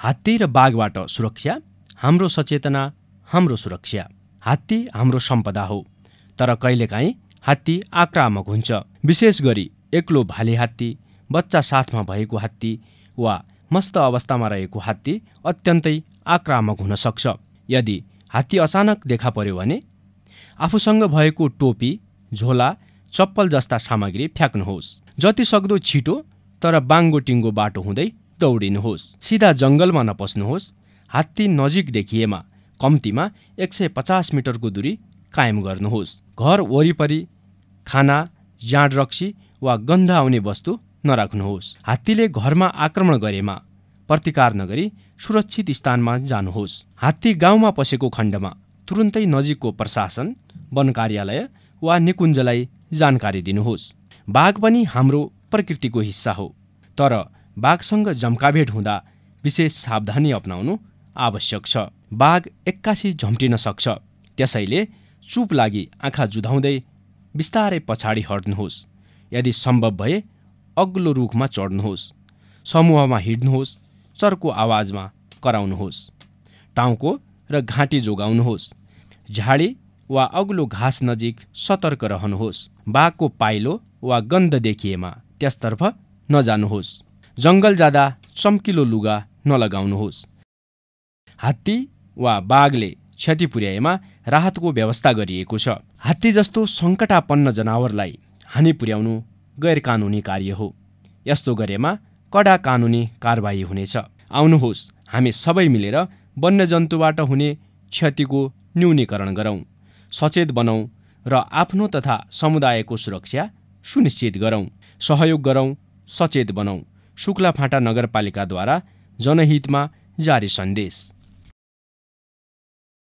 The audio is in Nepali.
हात्ती र बाघबाट सुरक्षा, हाम्रो सचेतना, हाम्रो सुरक्षा। हात्ती हाम्रो सम्पदा हो, तर कहिलेकाहीँ हात्ती आक्रामक हुन्छ। विशेष गरी एक्लो भाले हात्ती, बच्चा साथमा भएको हात्ती वा मस्त अवस्थामा रहेको हात्ती अत्यन्तै आक्रामक हुन सक्छ। यदि हात्ती अचानक देखा पर्यो भने आफूसँग भएको टोपी, झोला, चप्पल जस्ता सामग्री फ्याक्नुहोस्। जति सक्दो छिटो तर बाङ्गो टिङ्गो बाटो हुँदै दौडिनुहोस्। सिधा जङ्गलमा नपस्नुहोस्। हात्ती नजिक देखिएमा कम्तीमा 150 मिटरको दूरी कायम गर्नुहोस्। घर वरिपरि खाना, जाँड रक्सी वा गन्ध आउने वस्तु नराख्नुहोस्। हात्तीले घरमा आक्रमण गरेमा प्रतिकार नगरी सुरक्षित स्थानमा जानुहोस्। हात्ती गाउँमा पसेको खण्डमा तुरुन्तै नजिकको प्रशासन, वन कार्यालय वा निकुञ्जलाई जानकारी दिनुहोस्। बाघ पनि हाम्रो प्रकृतिको हिस्सा हो, तर बाघसँग जम्काभेट हुँदा विशेष सावधानी अपनाउनु आवश्यक छ। बाघ एक्कासी झम्टिन सक्छ, त्यसैले चुप लागि आँखा जुधाउँदै बिस्तारै पछाडि हट्नुहोस्। यदि सम्भव भए अग्लो रुखमा चढ्नुहोस्। समूहमा हिँड्नुहोस्। चर्को आवाजमा कराउनुहोस्। टाउको र घाँटी जोगाउनुहोस्। झाडी वा अग्लो घाँस नजिक सतर्क रहनुहोस्। बाघको पाइलो वा गन्ध देखिएमा त्यसतर्फ नजानुहोस्। जङ्गल जाँदा चम्किलो लुगा नलगाउनुहोस्। हात्ती वा बाघले क्षति पुर्याएमा राहतको व्यवस्था गरिएको छ। हात्ती जस्तो सङ्कटापन्न जनावरलाई हानि पुर्याउनु गैरकानुनी कार्य हो। यस्तो गरेमा कडा कानुनी कारबाही हुनेछ। आउनुहोस्, हामी सबै मिलेर वन्यजन्तुबाट हुने क्षतिको न्यूनीकरण गरौँ, सचेत बनौँ र आफ्नो तथा समुदायको सुरक्षा सुनिश्चित गरौँ। सहयोग गरौँ, सचेत बनौँ। शुक्लाफाँटा नगरपालिकाद्वारा जनहितमा जारी सन्देश।